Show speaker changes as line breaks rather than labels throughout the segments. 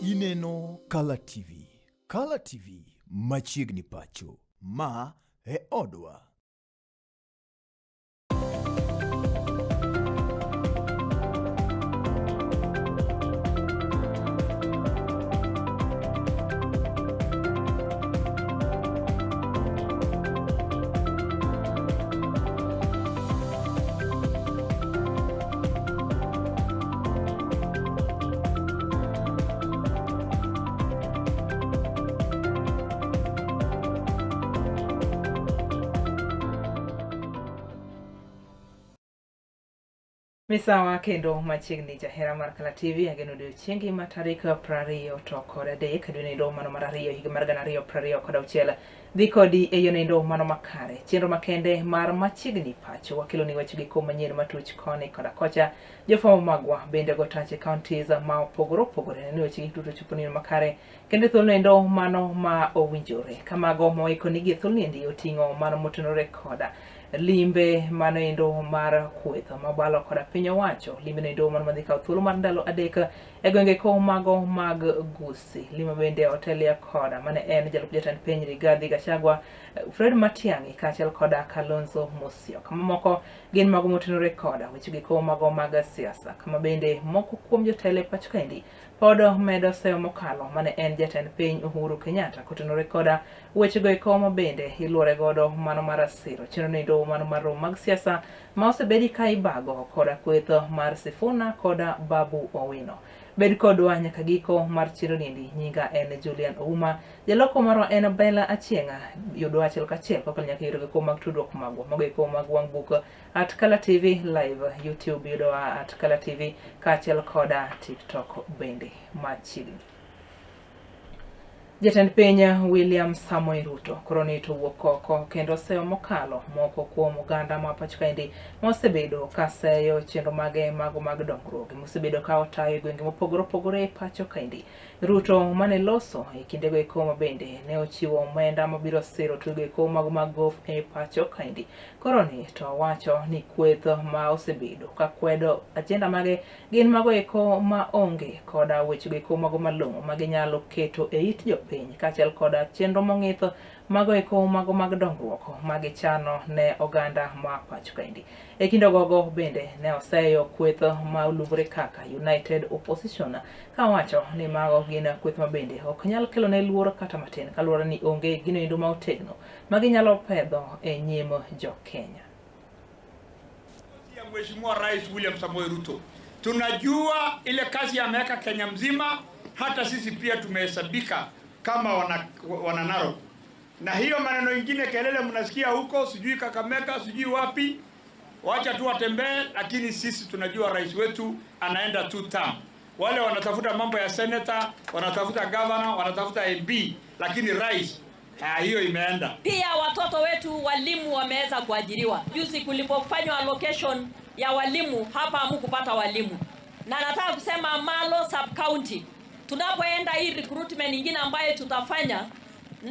Ineno Kala TV. Kala TV machiegni pacho. Ma e odwa.
Misawa kendo machiegni jahera mar Kala TV ageno odiochiengi ma tarik 23 dwe nendo mano mar ariyo higa mar 2026 dhi kodi e yo nendo mano makare chenro makende mar machiegni pacho wakelo ni weche gi manyien matuch koni koda kocha jofwambo magwa bende go tach e counties ma opogore opogore ni weche gi duto chopo ni makare kendo e thuolo endo mano ma owinjore kamago moiko nigi e thuolo endi oting'o mano motenore koda limbe mano endo mar kweth mabalo koda piny owacho limbe no endo mano madhi kawo thuolo mar ndalo adek e gwenge ko mago mag Gusii lima bende otelie koda mane en jalup jatend piny Rigathi Gachagua Fred Matiang'i kaachiel koda Kalonzo Musyoka mamoko gin mago motenore koda weche giko mago mag siasa kama bende moko kuom jotelo e pacho kaendi pod medo seyo mokalo mane en jatend piny Uhuru Kenyatta kotenore koda wechego eko ma bende iluore godo mano mar siro chenro nendo mano mar romo mag siasa ma osebedi ka ibago koda kweth mar Sifuna koda Babu Owino. Bed kodwa nyaka giko mar chenro niendi. Nyinga en Julian Ouma, jaloko marwa en Bella Achieng'a. Yudwa achiel kachiel kokalo nyaka yore go mag tudruok magwa mago eko mag wang' buk at Kala TV live, YouTube yudowa at Kala TV kaachiel koda TikTok bende machiegni. Jatend piny William Samoei Ruto koro ni to wuok oko kendo seyo mokalo moko kuom oganda ma pacho kaendi mosebedo ka seyo chenro mage mago mag dongruok mosebedo ka otayo e gwenge mopogore opogore e pacho kaendi. Ruto mane loso e kindego eko ma bende ne ochiwo omenda mabiro siro tugo eko mago mag golf e pacho kaendi. Koro ni to owacho ni kweth ma osebedo ka kwedo ajenda mage gin mago eko ma onge koda wechego eko mago malong'o ma ginyalo keto e it jopiny kaachiel koda chenro mong'ith mago eko mago mag dongruok ma gichano ne oganda ma pacho kaendi. E kind ogogo bende ne oseyo kweth ma oluongore kaka United Opposition kawacho ni mago gin kweth ma bende ok nyal kelo ne luoro kata matin kaluwore ni onge gino endo ma otegno ma ginyalo pedho e nyim jo Kenya.
Ya Mheshimiwa Rais William Samoei Ruto, tunajua ile kazi ameweka Kenya mzima, hata sisi pia tumehesabika kama wana, wana Narok. Na hiyo maneno ingine kelele mnasikia huko, sijui Kakamega, sijui wapi, wacha tu watembee, lakini sisi tunajua rais wetu anaenda two term. Wale wanatafuta mambo ya senator, wanatafuta governor, wanatafuta MP, lakini rais ha, hiyo imeenda.
Pia watoto wetu walimu wameweza kuajiriwa. Juzi kulipofanywa allocation ya walimu hapa hamukupata walimu, na nataka kusema Malo sub county, tunapoenda hii recruitment nyingine ambayo tutafanya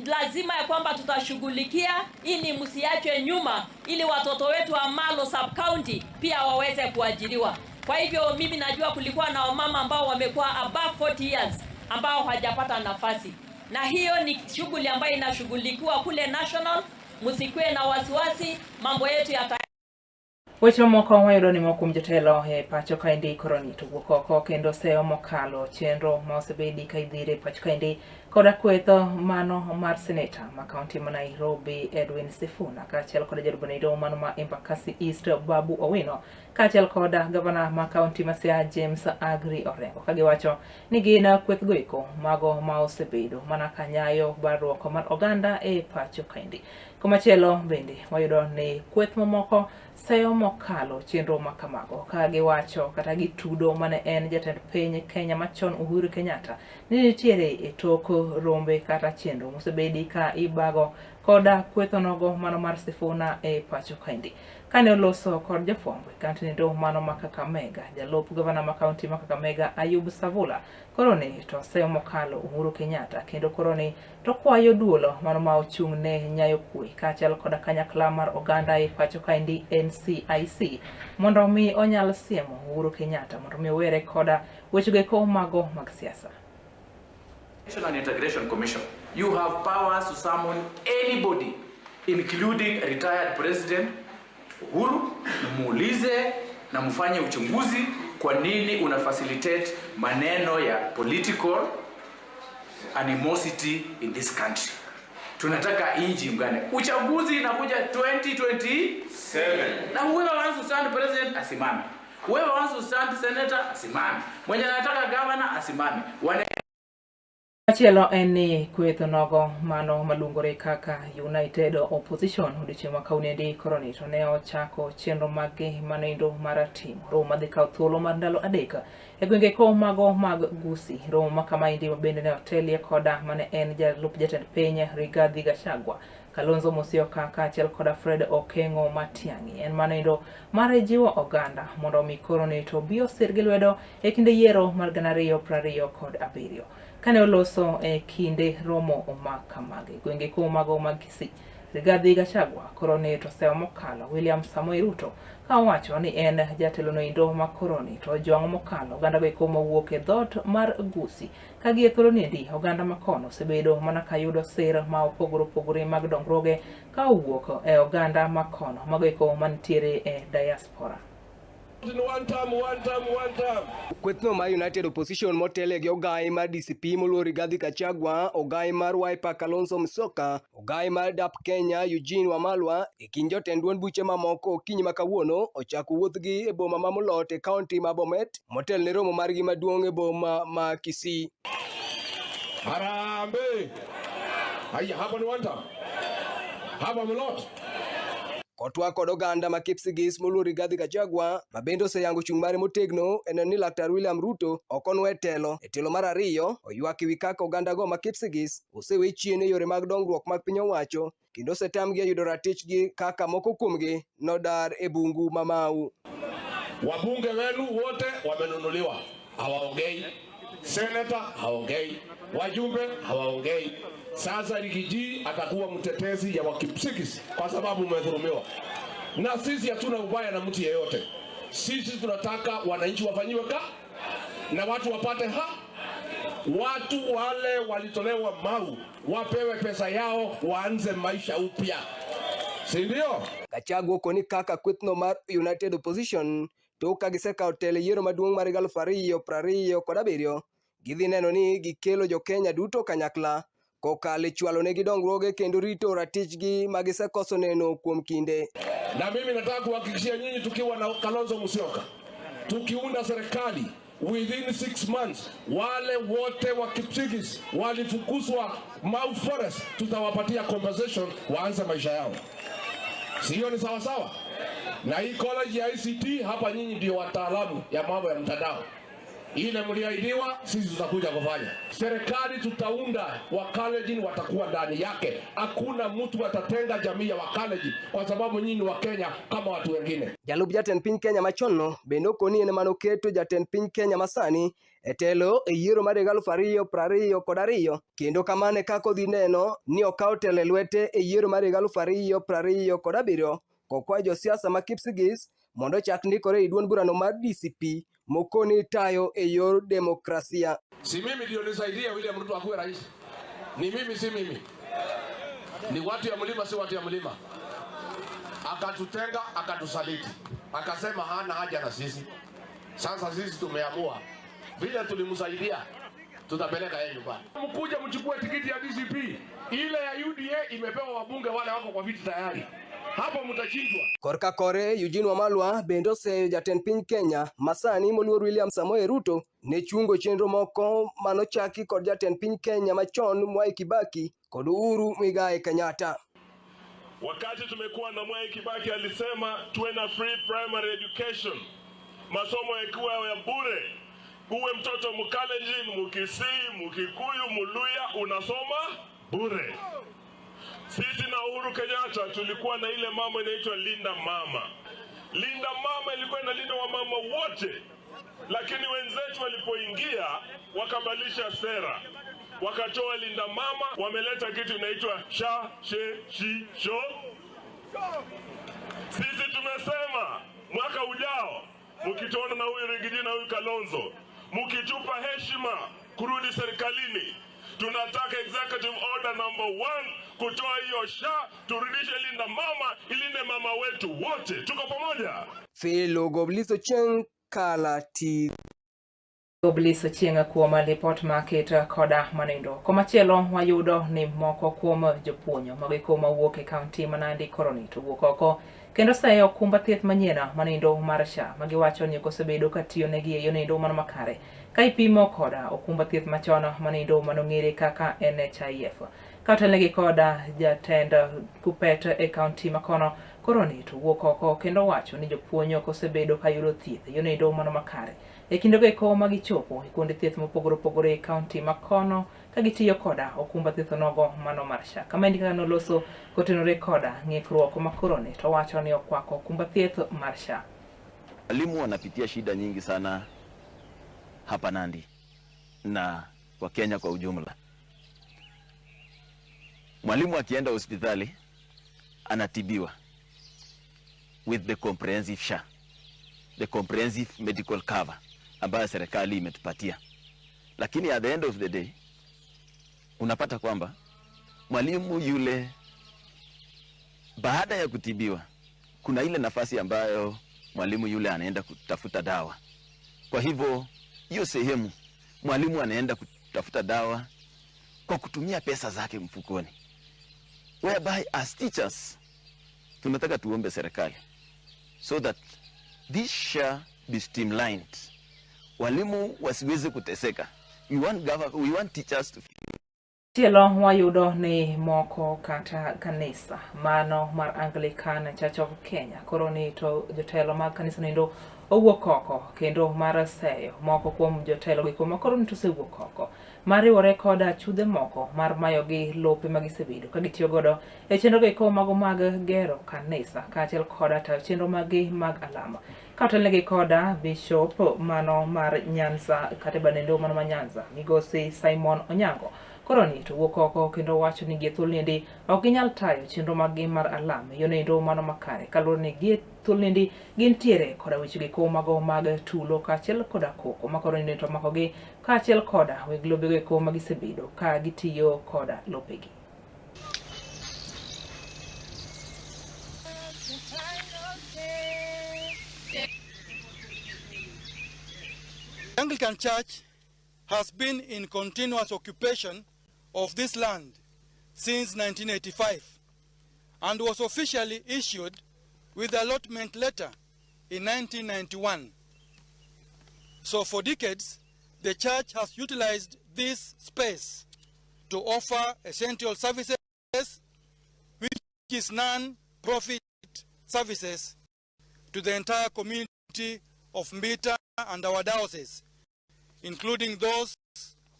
lazima ya kwamba tutashughulikia ili msiachwe nyuma, ili watoto wetu wa Malo sub county pia waweze kuajiriwa. Kwa hivyo mimi najua kulikuwa na wamama ambao wamekuwa above 40 years ambao hawajapata nafasi, na hiyo ni shughuli ambayo inashughulikiwa kule national. Msikuwe na wasiwasi, mambo yetu yata
Weche mamoko wayudo ni moko kuom jotelo e pacho kaendi koro ni to wuok oko kendo seyo mokalo chenro ma osebedi ka idhire e pacho kaendi koda kweth mano mar seneta ma kaunti ma Nairobi Edwin Sifuna kaachiel koda jalup mano ma Embakasi East Babu Owino kaachiel koda gavana ma kaunti ma Siaya James Agri Orengo ka giwacho ni gin kweth goeko mago ma osebedo mana ka nyayo barruok mar oganda e pacho kaendi. Komachielo bende wayudo ni kweth mamoko seyo mokalo chenro ma kamago ka giwacho kata gitudo mane en jatend piny Kenya machon Uhuru Kenyatta ni nitiere e tok rombe kata chenro mosebedi ka ibago koda kwethonogo mano mar Sifuna e pacho kaendi. Kane oloso kod jofwambo e kaunti nendo mano ma Kakamega, jalup gavana ma kaunti ma Kakamega Ayub Savula koro ni to seyo mokalo Uhuru Kenyatta kendo koro ni to kwayo duolo mano ma ochung' ne nyayo kwe kaachiel koda kanyakla mar oganda e pacho kaendi NCIC mondo omi onyal siemo Uhuru Kenyatta mondo omi owere koda wechego eko mago mag siasa.
National Integration Commission, you have powers to summon anybody, including retired President Uhuru, muulize na mfanye uchunguzi kwa nini una facilitate maneno ya political animosity in this country. Tunataka nchi iungane. Uchaguzi inakuja 2027. Na whoever wants to stand president asimame. Whoever wants to stand senator asimame. Mwenye anataka governor asimame.
Machielo en ni kweth onogo mano maluongore kaka United Opposition odiochieng' ma kawuonoendi koroni to ne ochako chenro maggi manoendo mar timo romo madhi kawo thuolo mar ndalo 3 e gwenge ko mago mag Gusii. Romo ma kamaendi bende ne otelie koda mane en jalup jatend piny Rigathi Gachagua, Kalonzo Musyoka kaachiel koda Fred Okengo Matiang'i. En manoendo mar jiwo oganda mondo omi koroni to obi osir gi lwedo e kinde yiero mar 2027. Kane oloso e kinde romo ma kamagi gwenge ko mago mag Kisii, Rigathi Gachagua koroni to osewa mokalo William Samoei Ruto ka owacho ni en jatelo noendo ma koroni to ojwang'o mokalo oganda go eko mowuok e dhoot mar Gusii. Ka gie thuolo niendi oganda makono osebedo mana ka yudo sir ma opogore opogore mag dongruoge ka owuok e oganda makono mago eko mantiere e diaspora.
One term, one term, one term.
Kwethno mar United Opposition motele gi ogai mar DCP moluor Rigathi Gachagua, ogai mar Wiper Kalonzo Musyoka, ogai mar DAP Kenya Eugene Wamalwa e kind jotend duond buche mamoko okinyi ma kawuono ochako wuothgi e boma ma Mulot e kaunti ma Bomet motel ne romo margi maduong' e boma ma Kisii.
Harambee! Haya, hapa ni one term. Hapa Mulot.
Kotwa kod oganda ma Kipsigis moluor Rigathi Gachagua ma bende oseyango chung' mare motegno en ni Laktar William Ruto ok onwe telo. E telo mar ariyo oywak ewi kaka oganda go ma Kipsigis osewe chien e yore mag dongruok mag piny owacho kendo osetamgi e yudo ratichgi kaka moko kuomgi nodar e bungu ma Mau.
Wabunge wenu wote wamenunuliwa, hawaongei. Seneta haongei, wajumbe hawaongei. Sasa Riggy G atakuwa mtetezi ya Wakipsigis kwa sababu umedhulumiwa. Na sisi hatuna ubaya na mtu yeyote. Sisi tunataka wananchi wafanyiwe ka na watu wapate ha. Watu wale walitolewa Mau wapewe pesa yao waanze maisha upya, si ndio?
Gachagua okoni kaka kwethno mar United Opposition tok ka gisekawo telo e yiero maduong' mar 2027 gidhi neno ni gikelo jo-Kenya duto kanyakla kokalo e chwalo negi dongruoge kendo rito ratichgi ma gisekoso neno kuom kinde.
Na mimi nataka kuhakikishia nyinyi, tukiwa na Kalonzo Musyoka, tukiunda serikali within 6 months, wale wote wa Kipsigis walifukuzwa Mau Forest tutawapatia compensation waanze maisha yao. Sio ni sawa sawa? Na hii college ya ICT hapa, nyinyi ndio wataalamu ya mambo ya mtandao. Ile mliahidiwa, sisi tutakuja kufanya. Serikali tutaunda, Wakalenjin watakuwa ndani yake. Hakuna mtu atatenga jamii ya Wakalenjin kwa sababu nyinyi ni Wakenya kama watu wengine.
Jalup jatend piny Kenya machon bende okoni en manoketo jatend piny Kenya masani e telo e yiero mar 2022 kendo kamano e kaka odhi neno ni okawo telo e lwete e yiero mar 2027 kokwayo josiasa ma Kipsigis mondo ochak ndikore e duond burano mar DCP mokoni tayo e yor demokrasia.
Si mimi ndio nisaidia William Ruto akuwe rais? Ni mimi, si mimi? Ni watu ya mlima, si watu ya mlima? Akatutenga, akatusaliti, akasema hana haja na sisi. Sasa sisi tumeamua vile tulimsaidia, tutapeleka yeye nyumbani. Mkuja mchukue tikiti ya DCP, ile ya UDA imepewa wabunge wale wako kwa viti tayari. Hapo mtachinjwa.
Korka kore Eugene Wamalwa bende oseyo jatend piny Kenya masani moluor William Samoei Ruto ne chungo chenro moko manochaki kod jatend piny Kenya machon Mwai Kibaki kod Uhuru Muigai Kenyatta.
Wakati tumekuwa na Mwai Kibaki alisema tuwe na free primary education, masomo yakiwa ya bure, uwe mtoto Mkalenjin, Mkisii, Mkikuyu, Muluya, unasoma bure. Sisi na Uhuru Kenyatta tulikuwa na ile mambo inaitwa Linda Mama. Linda Mama ilikuwa inalinda wamama wote, lakini wenzetu walipoingia wakabadilisha sera, wakatoa Linda Mama, wameleta kitu inaitwa sha she shi sho. Sisi tumesema mwaka ujao mkituona na huyu Riggy G na huyu Kalonzo, mkitupa heshima kurudi serikalini, Tunataka executive order number 1 kutoa hiyo SHA, turudishe Linda Mama, ilinde mama wetu wote. Tuko pamoja?
Felo Gobliso Chieng, Kala TV.
Goblis Ochieng kuom lipot maket koda manindo. Komachielo wayudo ni moko kuom jopuonjo mago mawuok e kaunti ma Nandi koroni to wuok oko kendo seyo okumba thieth manyien manindo mar SHA magiwacho ni ok osebedo ka tiyo negi e yo mano makare ka ipimo koda okumba thieth machon manindo manong'ere kaka NHIF. Katelnegi koda jatend Kuppet e kaunti makono koroni to wuok oko kendo wacho ni jopuonj ok osebedo ka yudo thieth e yo mano makare. E kindego eko ma gichopo e kuonde thieth mopogore opogore e kaunti makono ka gitiyo koda okumba thieth onogo mano mar SHA. Kama endi kaka noloso kotenore koda ng'ikruok ma koroni to wacho ni okwako okumba thieth mar SHA.
Walimu wanapitia shida nyingi sana hapa Nandi na kwa Kenya kwa ujumla. Mwalimu akienda hospitali anatibiwa with the comprehensive SHA, the comprehensive medical cover ambayo serikali imetupatia. Lakini at the end of the day unapata kwamba mwalimu yule baada ya kutibiwa kuna ile nafasi ambayo mwalimu yule anaenda kutafuta dawa. Kwa hivyo hiyo sehemu mwalimu anaenda kutafuta dawa kwa kutumia pesa zake mfukoni. Whereby as teachers tunataka tuombe serikali so that this SHA be streamlined. Walimu wasiweze kuteseka. We want teachers to
Chielo wayudo ni moko kata kanisa mano mar Anglican Church of Kenya koro ni to jotelo mag kanisa nendo owuok oko kendo mar seyo moko kuom jotelo gi kuma koro ni to osewuok oko mariwore koda chudhe moko mar mayogi lope magisebedo ka gitiyo godo e chenro go mago mag gero kanisa kaachiel koda tayo chenro maggi mag alama. Katelnegi koda Bishop mano mar Nyanza kata banendo mano ma Nyanza migosi Simon Onyango koro ni to wuok oko kendo wacho ni gie thuolniendi ok ginyal tayo chenro maggi mar alam e yono mano makare kaluwore ni gie thuolniendi gintiere koda weche giko mago mag tulo kaachiel koda koko ma koro ni to makogi kaachiel koda weg lobego eko magisebedo ka gitiyo koda lopegi.
The Anglican Church has been in continuous occupation of this land since 1985 and was officially issued with the allotment letter in 1991. So for decades, the church has utilized this space to offer essential services, which is non-profit services to the entire community of Mbita and our diocese, including those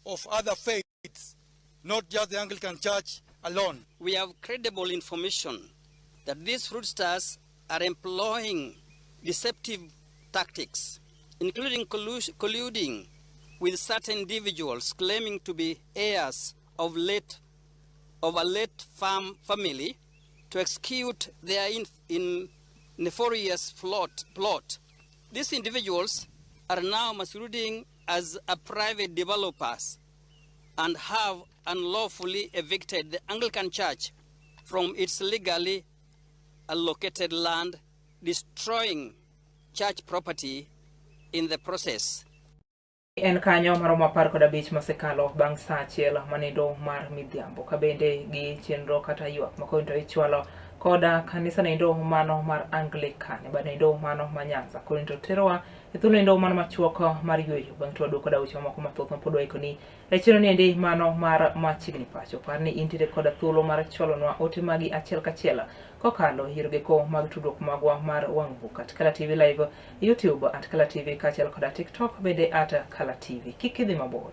of other faiths, not just the Anglican Church alone.
We have credible information that these fraudsters are employing deceptive tactics, including colluding with certain individuals claiming to be heirs of a late farm family to execute their nefarious plot. These individuals are now masquerading as a private developers and have unlawfully evicted the Anglican Church from its legally allocated land, destroying church property in the process.
En kanyo maromo 15 mosekalo bang' saa achiel manindo mar midhiambo ka bende gi chenro kata ywak makondo ichwalo koda kanisa nendo mano mar Anglican banendo mano ma Nyanza koro to terowa e thuolo nendo mano machuok mar yweyo bang' to waduoko koda weche mamoko mathoth mapod waikoni e chenro niendi mano mar Machiegni Pacho. Par ni intiere koda thuolo mar chwalonwa ote magi achiel kachiel kokalo yorego mag tudruok magwa mar wang' buk at Kala TV Live, YouTube at Kala TV kaachiel koda TikTok bende at Kala TV. Kik idhi mabor.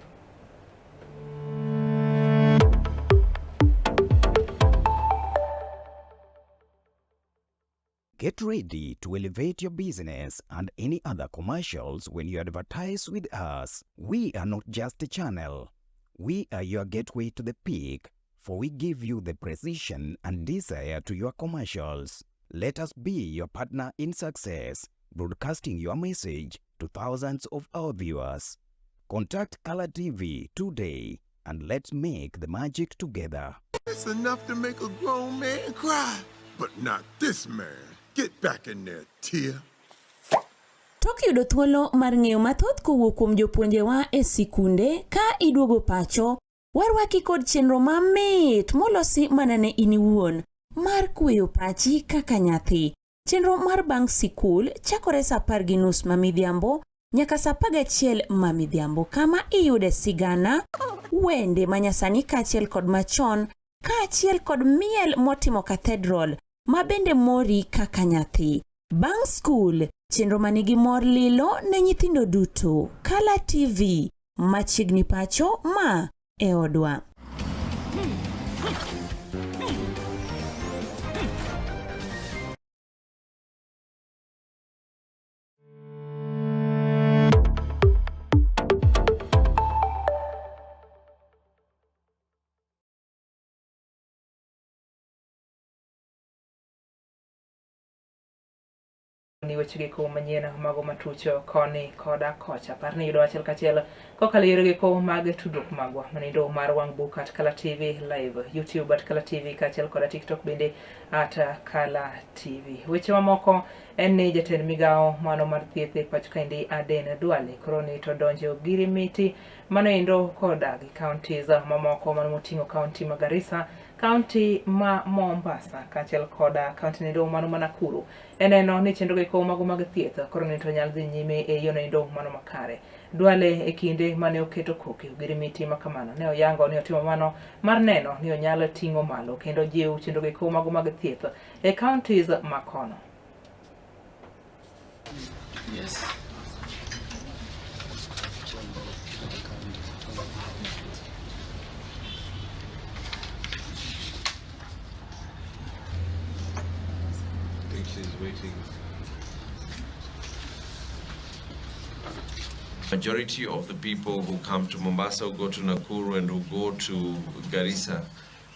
Get ready to elevate your business and any other commercials when you advertise with us. We are not just a channel. We are your gateway to the peak, for we give you the precision and desire to your commercials. Let us be your partner in success, broadcasting your message to thousands of our viewers. Contact Kala TV today. and let's make the magic together.
It's enough to make a grown man cry, but not this man. Get back in there, Tia.
Tok yudo thuolo mar ng'eyo mathoth kowuok kuom jopuonjewa e sikunde ka iduogo pacho, warwaki kod chenro mamit molosi mana ne in iwuon mar kweyo pachi kaka nyathi. Chenro mar bang' sikul chakore sa 10:30 ma midhiambo nyaka sa 11 ma midhiambo kama iyude sigana, wende manyasani kaachiel kod machon, kaachiel kod miel motimo cathedral ma bende mori kaka nyathi. Bang' skul, chenro manigi mor lilo ne nyithindo duto. Kala TV, machiegni pacho ma e odwa.
Ni wechegi ko manyien mago matucho koni koda kocha. Par ni yudo achiel kachiel kokalo yore ko mag tudruok magwa manindo mar wang' book at Kala TV live, YouTube at Kala TV kaachiel koda TikTok bende at Kala TV. Weche mamoko en ni jatend migawo mano mar thieth e pacho kaendi Aden Duale koro ni to donje ogirimiti mano endo koda gi counties mamoko mano moting'o county ma Garissa, county ma Mombasa kaachiel koda county nendo mano ma Nakuru e neno ni chenro go mago mag thieth koro ni to nyal dhi nyime e yono endo mano makare. Duale e kinde mane oketo koke ogirimiti ma kamano ne oyango ni otimo mano mar neno ni onyalo ting'o malo kendo jiw chenro go mago mag thieth e counties makono.
Yes.
I think she's waiting.
Majority of the people who come to Mombasa, who go to Nakuru, and who go to Garissa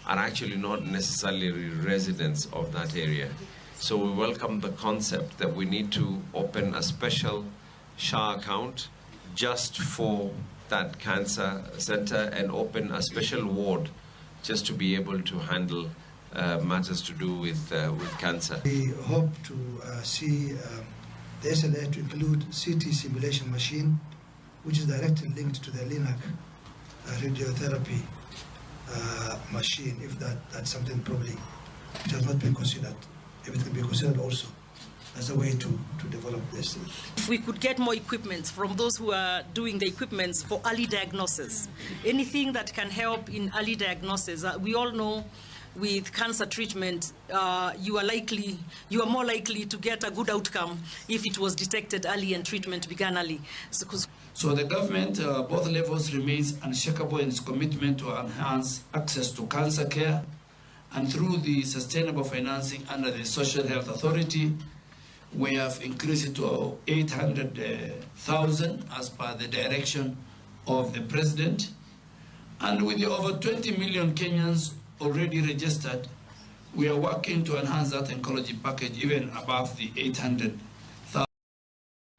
are actually not necessarily residents of that area. So we welcome the concept that we need to open a special SHA account just for that cancer center and open a special ward just to be able to handle matters to do with cancer.
We hope to see the SLA to include CT simulation machine, which is directly linked to the LINAC radiotherapy machine, if that's something probably which has not been considered, if it can be considered also as a way to develop this.
If we could get more equipment from those who are doing the equipment for early diagnosis, anything that can help in early diagnosis. We all know with cancer treatment, you are more likely to get a good outcome if it was detected early and treatment began early.
So the government, both levels, remains unshakable in its commitment to enhance access to cancer care, and through the sustainable financing under the Social Health Authority, we have increased it to 800,000 as per the direction of the president. And with the over 20 million Kenyans already registered, we are working to enhance that oncology package even above the 800,000.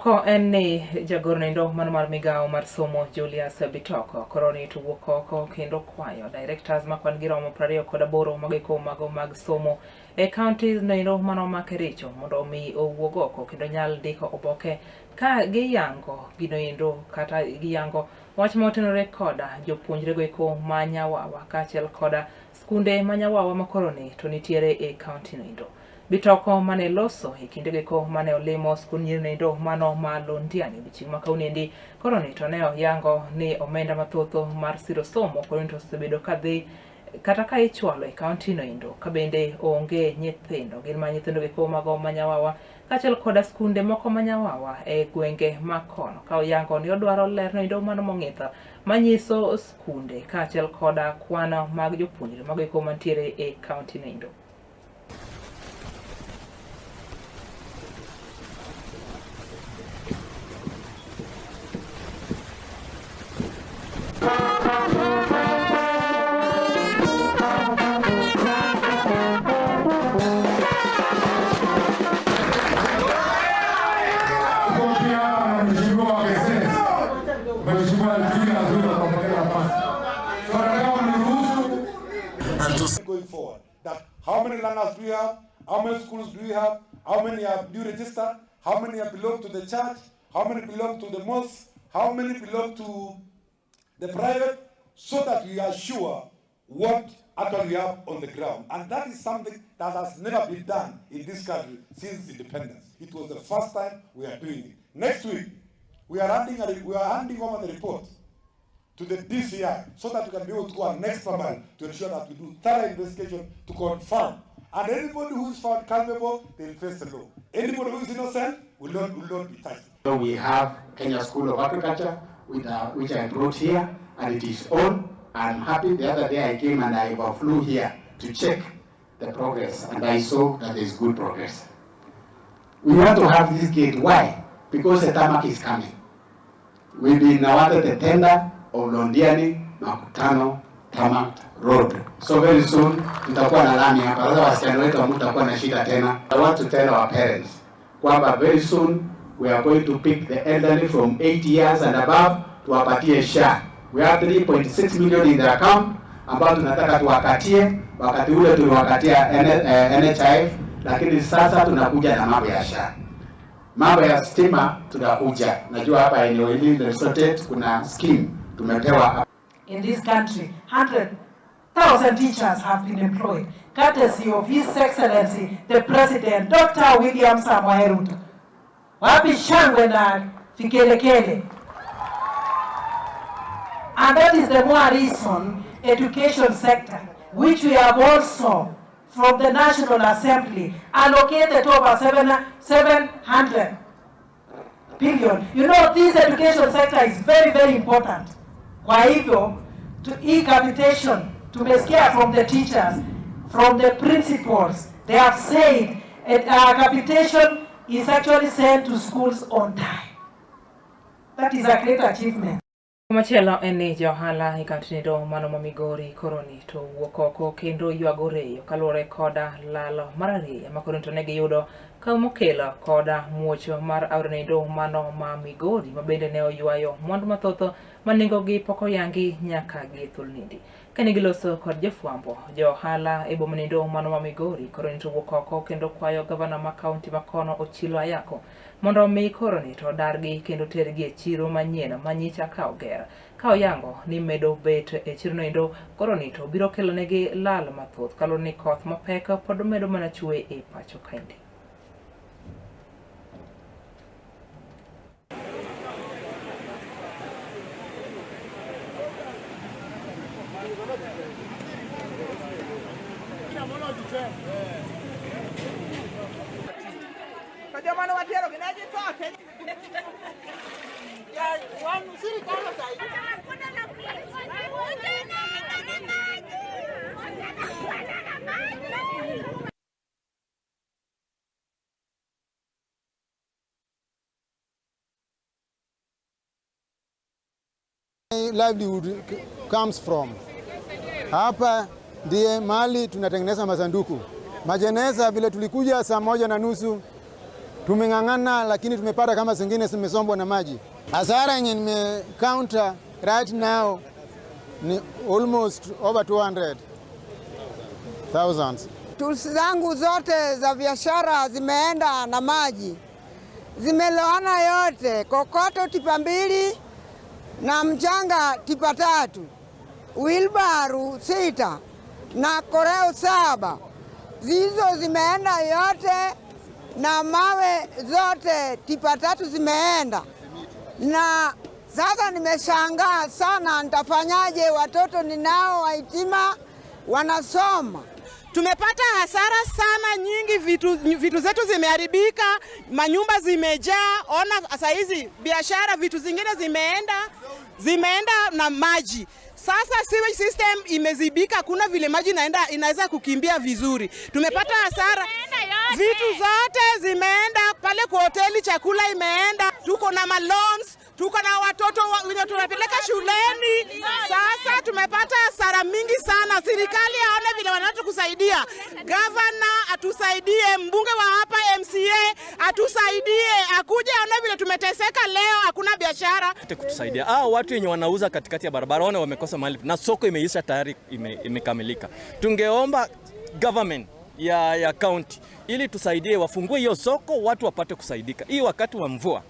Ko en ni jagoro nendo mano mar migawo mar somo Julius Bitoko koro ni to wuok oko kendo kwayo directors ma kwan gi romo 28 mago mago mag somo e counties nendo mano ma Kericho mondo omi owuog oko kendo nyal ndiko oboke ka giyango gino endo kata giyango wach motenore koda jopuonjre go eko ma Nyawawa kaachiel koda skunde ma Nyawawa ma koro ni to nitiere e county no endo. Bitoko mane loso e kinde geko mane olimo skund nyiri nendo mano ma Londiani odiochieng' ma kawuonoendi koro ni to ne oyango ni omenda mathoth mar siro somo koro ni to osebedo kadhi kata ka ichwalo e county no endo ka bende onge nyithindo gin ma nyithindo geko mago ma Nyawawa kaachiel koda skunde moko ma Nyawawa e gwenge ma kono ka oyango ni odwaro ler no endo mano mong'ith manyiso skunde kaachiel koda kwan mag jopuonjre mago eko mantiere e county no endo.
That how many learners do we have, how many schools do we have, how many are due registered, how many are belong to the church, how many belong to the mosque, how many belong to the private, so that we are sure what actually we have on the ground. And that is something that has never been done in this country since independence. It was the first time we are doing it. Next week, we are handing over the report to the DCI so that we can be able to go an extra mile to ensure that we do thorough investigation to confirm. And anybody who is found culpable, they will face the law. Anybody who is innocent will not be touched.
So we have Kenya School of Agriculture, which I brought here, and it is on. I'm happy. The other day I came and I overflew here to check the progress, and I saw that there is good progress. We want to have this gate. Why? Because the tarmac is coming. We've been awarded the tender of Londiani Makutano Tarmac Road. So very soon, tutakuwa na lami hapa. Sasa wasichana wetu hamtakuwa na shida tena. I want to tell our parents kwamba very soon we are going to pick the elderly from 8 years and above tuwapatie SHA. We have 3.6 million in the account ambao tunataka tuwakatie. Wakati ule tuliwakatia NHIF, lakini sasa tunakuja na mambo ya SHA. Mambo ya stima tunakuja. Najua hapa eneo hili Lesotet kuna scheme tumepewa.
In this country, 100,000 teachers have been employed, courtesy of His Excellency, the President, Dr. William Samoei Ruto. Wapi shangwe na vigelegele. And that is the more reason education sector, which we have also from the National Assembly allocated over 700 billion. You know, this education sector is very, very important. Kwa hivyo, to e-capitation, tumesikia from the teachers, from the principals, they have said capitation is actually sent to schools on time. That is a great achievement.
Machielo en ni johala e kaunti nindo mano ma Migori koroni to wuok oko kendo ywago reyo kaluwore koda lalo mar ariyo ma koro to ne giyudo ka mokelo koda muocho mar aora nindo mano ma Migori ma bende ne oywayo mwandu mathoth ma nengogi pok oyangi nyaka gi thulnindi. Kane giloso kod jofwambo, johala e boma nindo mano ma Migori koroni to wuok oko kendo kwayo gavana ma kaunti ma kono Ochilo Ayako mondo omi koroni to odargi kendo tergi e chiro manyien ma nyicha ka oger. Ka oyango ni medo bet e chirono endo koroni to biro kelonegi lal mathoth kaluwore ni koth mapek pod medo mana chwe e pacho kaendi.
Livelihood comes from. Hapa ndiye mali tunatengeneza masanduku. Majeneza vile tulikuja saa 1:30 tumeng'ang'ana, lakini tumepata kama zingine zimesombwa na maji. Hasara yenye nime counter right now ni almost over 200,000.
Tools zangu zote za biashara zimeenda na maji, zimeloana yote, kokoto tipa 2 na mchanga tipa 3, wilbaru 6 na koreo 7. Zizo zimeenda yote na mawe zote tipa 3 zimeenda. Na sasa nimeshangaa sana, nitafanyaje? Watoto ninao waitima wanasoma.
Tumepata hasara sana nyingi, vitu zetu zimeharibika, manyumba zimejaa. Ona saa hizi biashara, vitu zingine zimeenda na maji. Sasa sewage system imezibika, kuna vile maji inaweza kukimbia vizuri. Tumepata hasara, vitu zote zimeenda pale kwa hoteli, chakula imeenda, tuko na maloans, tuko na watoto wenye tunapeleka shuleni. Sasa tumepata hasara mingi sana. Serikali aone vile wanatukusaidia. Governor atusaidie, mbunge wa hapa MCA atusaidie, akuje aone vile tumeteseka leo, hakuna biashara.
Kutusaidia. Watu wenye wanauza katikati ya barabara wana wamekosa mahali na soko imeisha tayari, imekamilika. Tungeomba government ya county ili tusaidie, wafungue hiyo soko, watu wapate kusaidika. Hii wakati wa mvua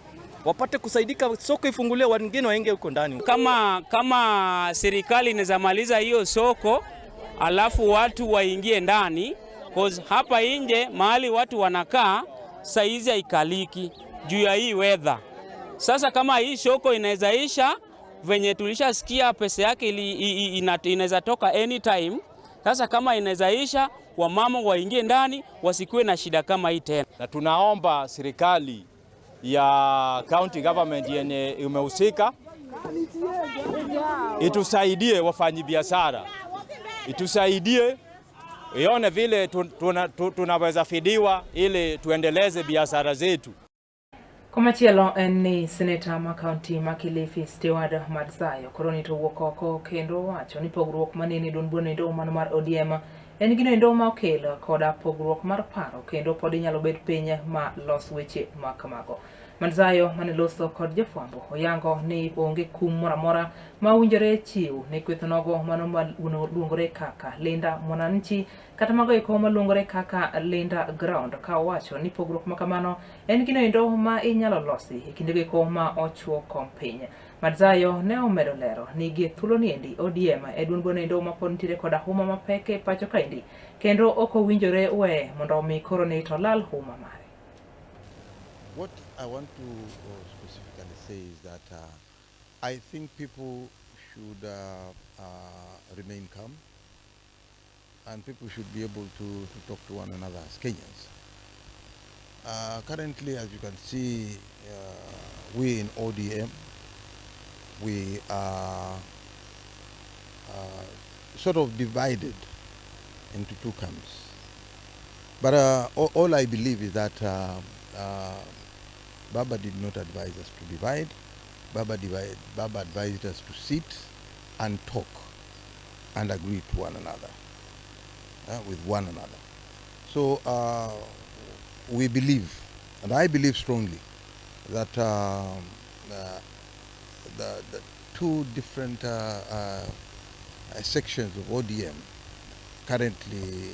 wapate kusaidika, soko ifunguliwe, wengine waingie huko ndani.
Kama serikali inaweza maliza hiyo soko alafu watu waingie ndani, cause hapa nje mahali watu wanakaa saizi haikaliki juu ya hii weather. Sasa kama hii soko inaweza isha venye tulishasikia pesa yake inaweza toka anytime. Sasa kama inaweza isha, wamama waingie ndani wasikuwe na shida kama hii tena.
Na tunaomba serikali ya county government yenye imehusika itusaidie wafanyibiashara, itusaidie ione vile tunaweza fidiwa ili tuendeleze biashara zetu.
Komachielo en ni seneta ma kaunti ma Kilifi Stewart Madzayo koro ni to owuok oko kendo owacho ni pogruok manene e duond burano mano mar ODM en gino endo ma okel koda pogruok mar paro kendo pod inyalo bet piny ma los weche ma kamago. Madzayo mane loso kod jofwambo oyango ni onge kum moro amora ma owinjore chiw ne kweth nogo mano maluongore kaka Linda Mwananchi kata mago eko maluongore kaka Linda Ground, ka owacho ni pogruok ma kamano en gino endo ma inyalo losi e kindego eko ma ochuo kom piny. Madzayo ne omedo lero ni gie thuolo niendi ODM e duond burano endo ma pod nitiere koda huma mapek e pacho kaendi kendo ok owinjore weye mondo omi koro ni to lal huma mare.
What I want to specifically say is that I think people should remain calm and people should be able to talk to one another as Kenyans. Currently, as you can see, we in ODM, we are sort of divided into two camps. But all I believe is that Baba did not advise us to divide. Baba advised us to sit and talk and agree to one another, with one another. So we believe, and I believe strongly, that the two different sections of ODM currently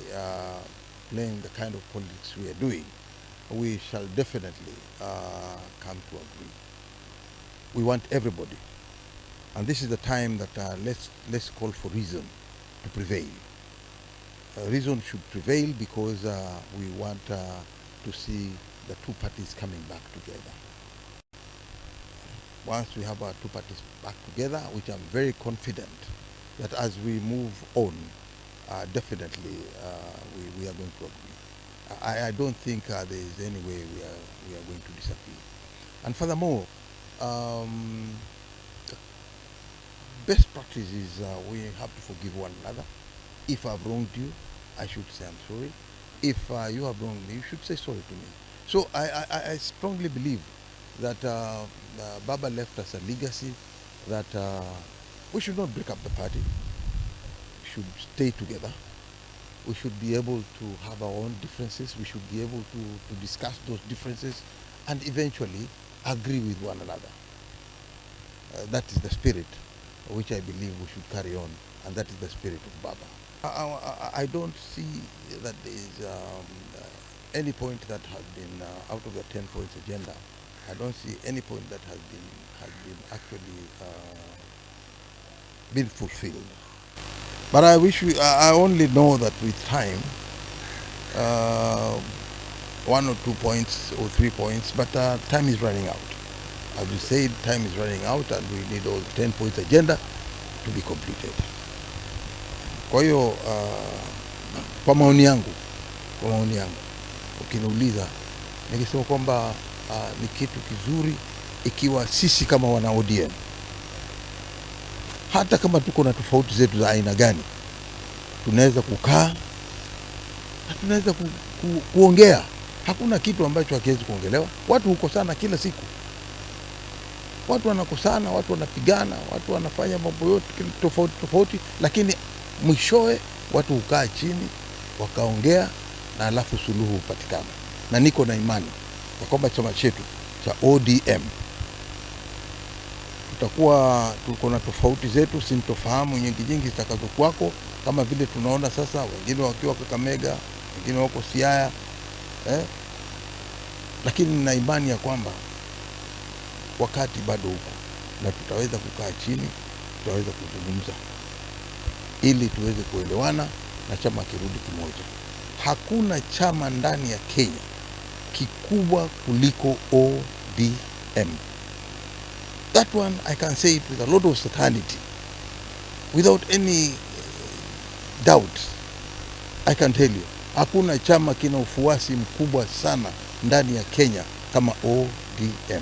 playing the kind of politics we are doing, we shall definitely come to agree. We want everybody, and this is the time that let's call for reason to prevail. Reason should prevail because we want to see the two parties coming back together. Once we have our two parties back together, which I'm very confident that as we move on, definitely we are going to agree. I don't think there is any way we are going to disagree. And furthermore, best practice is we have to forgive one another. If I've wronged you, I should say I'm sorry. If you have wronged me, you should say sorry to me. So I strongly believe that Baba left us a legacy that we should not break up the party. We should stay together. We should be able to have our own differences. We should be able to discuss those differences and eventually agree with one another. That is the spirit which I believe we should carry on, and that is the spirit of Baba. I don't see that there is any point that has been out of the 10 points agenda. I don't see any point that has been actually been fulfilled. But I wish I only know that with time, 1 or 2 points or 3 points, but time is running out. As we said, time is running out and we need all the 10 points agenda to be completed. Kwa hiyo kwa maoni yangu, ukiniuliza ningesema kwamba ni kitu kizuri ikiwa sisi kama wana ODM, hata kama tuko na tofauti zetu za aina gani, tunaweza kukaa na tunaweza kuongea. Hakuna kitu ambacho hakiwezi kuongelewa. Watu hukosana kila siku, watu wanakosana, watu wanapigana, watu wanafanya mambo yote tofauti tofauti, lakini mwishowe watu hukaa chini wakaongea na alafu suluhu hupatikana. Na niko na imani kwa kwamba chama chetu cha ODM tutakuwa tuko na tofauti zetu, sintofahamu nyingi nyingi zitakazokuwako, kama vile tunaona sasa, wengine wakiwa Kakamega, wengine wako Siaya eh? Lakini nina imani ya kwamba wakati bado uko na tutaweza kukaa chini, tutaweza kuzungumza ili tuweze kuelewana na chama kirudi kimoja. Hakuna chama ndani ya Kenya kikubwa kuliko ODM. That one I can say it with a lot of certainty, without any doubt. I can tell you, hakuna chama kina ufuasi mkubwa sana ndani ya Kenya kama ODM.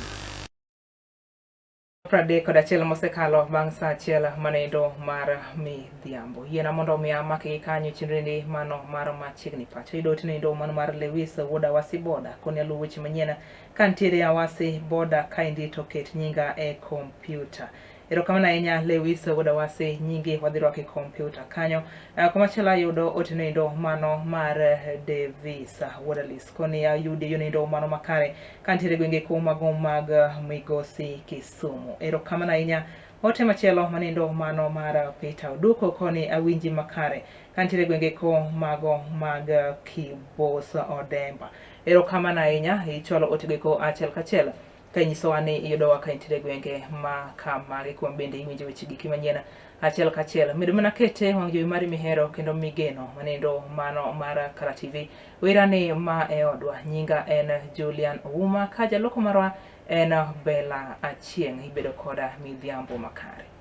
31 mosekalo bang' sa achiel manendo mar midhiambo. Yiena mondo omi amaki gi kanyo chenroni mano mar machiegni pacho. Yudo ote mano mar Lewis wuod Awasi Boda koni aluwo weche manyien kantiere Awasi Boda kaendi to ket nyinga e kompyuta. Erokamano ahinya Lewis wuod Awasi, nyingi wadhi rwako e kompyuta kanyo. Komachielo ayudo ote noendo mano mar Davis wuod Alice koni ayudi yo noendo mano makare kantiere gwenge kumago mag Migosi Kisumu. Erokamano ahinya. Ote machielo manindo mano mar Peter Oduko koni awinji makare kantiere gwenge ko mago mag Kibos Odemba. Erokamano ahinya, ichwalo otego ko achiel kachiel ka inyisowa ni iyudowa ka intiere gwenge ma kamagi kuom bende iwinjo weche giki manyien achiel kachiel. Medo mana kete wang' jowi mari mihero kendo migeno manindo mano mar Kala TV. Wera ni ma e odwa, nyinga en Julian Ouma ka jaloko marwa en Bella Achieng'. Ibedo koda midhiambo makare.